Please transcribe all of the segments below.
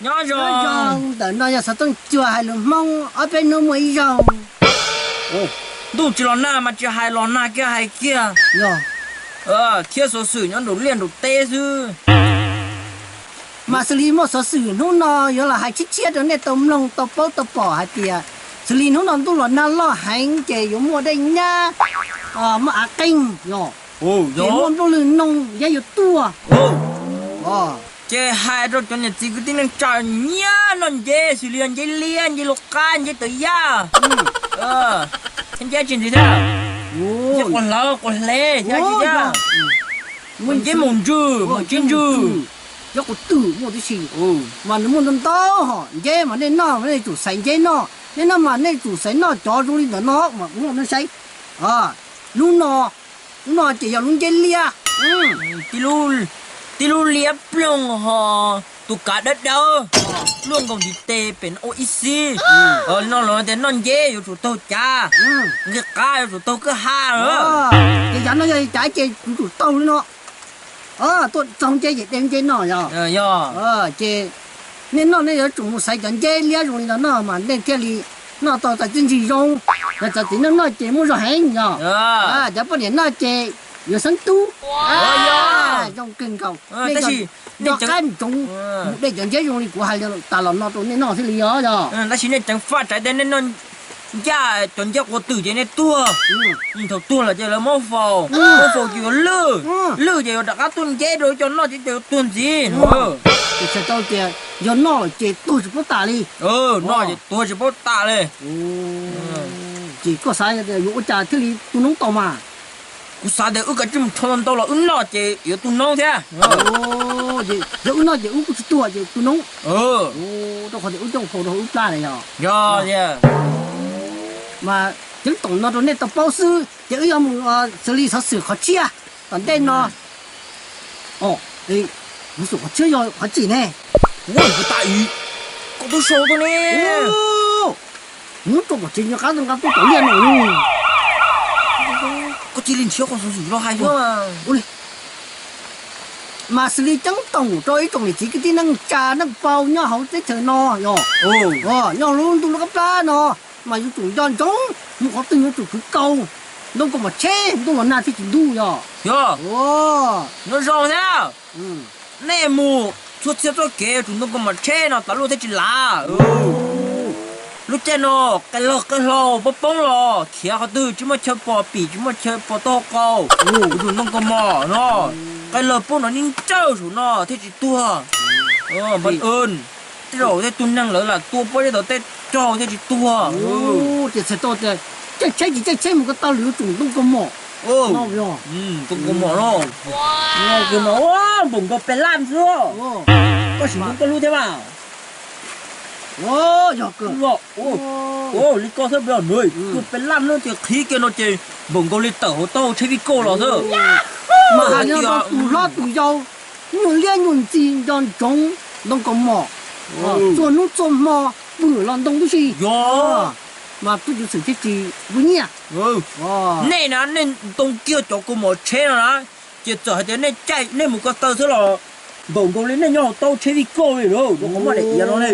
Nyob zoo. Ntawm no yog xov tooj cua hais lus Hmoob ob peb hnub muaj ib zaug. Ntuj tsis los nag mas tsis hais, los nag kiag hais kiag. Thiab xov xwm nyob nraum liaj nraum teb xwb. Mas xws li muaj xov xwm hnub no yuav los hais tshiab tshiab rau nej tau mloog tau paub tau pom hais tias xws li hnub no ntuj los nag loj heev ces yuav muaj dej nyab, muaj av qeeg, ces muaj nplooj lwg noog yab yuav tuaj. Ces hais rau cov niam txiv kwv tij neej tsa nyiam noj nceb xws li nceb liab, nceb lub qab, nceb tawv yaj, thiab nceb tsis ntxiv thiab, nceb quav hlawv quav hle thiab, nceb maum ntsws, maum tsib ntsws, cov quav twm muaj tib si, mas nws muaj ntau ntau hom nceb mas nej noj nej tsum xaiv nceb noj, nej noj mas nej tsum xaiv noj cov zoo li ntawm no mas kuv noj nej saib. Lub no, lub no ces yog lub nceb liab, tib lub liab ploog ho tus kav dawb dawb, luaj nkaus ntiv tes pem no ua ib xib. Li no los tias noj nceb yuav tsum taug cav, nqis qab yuav tsum taug kwj ha lawm. Ces yav no yog cav ces yuav tsum taug li no, tuaj txog nceb ces de nceb noj yog. Ces nej noj nej yuav tsum mus xaiv cov nceb liab zoo li no noj mas nej thiaj li noj tau txaus txiaj ntsig zoo. Yog txawm txiv neej noj ces muaj zog heev yog. Cov poj niam noj ces yuav xeeb tub. Zoo kawg nkaus. Nco qab ntsoov mus de cov nceb zoo li kuv hais tas los no rau nej noj thiaj li yog yog. Tab sis nej ceev faj tsam tias nej noj ncaj cov nceb quav twm ces nej tuag. Thaum tuag lawm ces lawv muab faus, muab faus ces yuav lwj, lwj ces yuav rov qab tuaj nceb rau cov noj ces cov yuav tuag ntxiv. Ces txhais tau tias yog noj lawm ces tuag tsis paub tas li. Noj ces tuag tsis paub tas li. Ces koj xav tias yuav ua cas thiaj li tu noob tau mas? Kuv xav tias wb kav tsij mus rho ntau los wb noj ces yuav tu noob thiab. Yog wb noj ces wb kuj tsis tuag ces tu noob. Rau qhov tias wb coj faus rau wb plab na yog. Mas ceeb toom no rau nej tau paub xwb ces wb yuav mus xws li xov xwm qhov tshiab tom ntej no. Xov xwm qhov tshiab yog qhov txim ne? Kuv tas, koj twb sau tuaj ne. Hnub rau pom tsev nyob qab qab tuaj tom liaj no. Koj cia li nrhiav qhov xov xwm los hais xwb. Mas xws li ceeb toom rau ib tsoom niam txiv kwv tij neej tsa neej paub nyob hauv teb chaws no yog, nyob lub ntuj lub qab plab no, mas yuav tsum nco ntsoov mus qhov twg yuav tsum khwv kaus ntoo kaus mom tsheb ntuj los nag thiaj tsis ntub yog. Yog, nyob zoo thiab. Nej mus txhua txhia txoj kev yuav tsum ntoo kaus mom tsheb no tas luaj thiaj tsis lav. Lub caij no qe log qe hlau poob poob los khiav qhov twg tsis muaj chaw pom pim tsis muaj chaw pom taub hau qau, yuav tsum ntoo kaus mom no, qe log poob no nij nrawj saum no thiaj tsis tuag. Tej zaum tej tug neeg lawv lam tua pob zeb tom tej raug thiaj tsis tuag. Ces txhais tau tias caij tsheb tsis caij tsheb mus ko taw lawm yuav tsum ntoo kaus mom. Ntoo kaus mom no, npaum nkaus pes laj xwb. Koj sim ntoo koj lub thiab mas. Yog li koj xwb, pes laj no ces qhib kiag no ces npaum nkaus li tawm hauv taub hau tsheb vij kauj los xwb. Mas hais li no rau tus hlob tus yau, nyuag liab nyuag ntxi nco ntsoov ntoo kaus mom, txhua hnub txhua hmo pw los ntoo tib si. Yog, mas tub ceev xwm thiaj tsis npuab nyiaj. Nej na, nej ntoo kiag cov kaus mom tsheb no na, ces txawm hais tias nej caij nej mus ko taw xwb los npaum nkaus li nej nyob hauv taub tsheb vij kauj li lawm, rau qhov muaj daim iav no ne.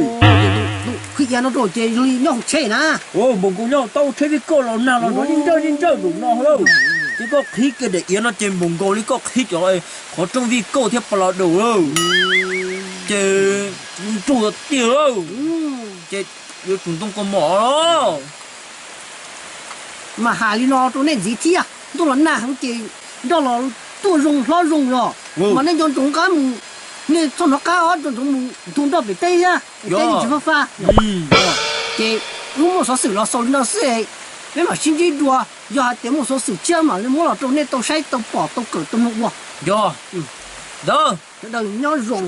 Qhib iav no rau ces zoo li nyob hauv tsheb na. Npaum nkaus nyob hauv taub tsheb vij kauj los nag los nrov nij nrawj nij nrawj nraum no lawm. Ces koj qhib kiag daim iav no ces npaum nkaus li koj qhib cov qhov rooj vij kauj thiab pas los daus lawm. Ces nrug tiag lawm. Ces yuav tsum ntoo kaus mom. Mas hais li no rau nej ntxiv thiab, ntuj los nag heev ces nroj los tuaj zoo hlob zoo yog, mas nej nco ntsoov qab mus, nej txhob hnov qab os, nco ntsoov mus nthu nroj pem teb thiab, pem teb tsis fab fab. Ces wb muaj xov xwm los xaus li no xwb, peb mam sib ntsib dua, yog hais tias muaj xov xwm tshiab mam li muab los rau nej tau saib tau pom tau kawm tau mloog ua. Yog, ntawd, sawv daws nyob zoo.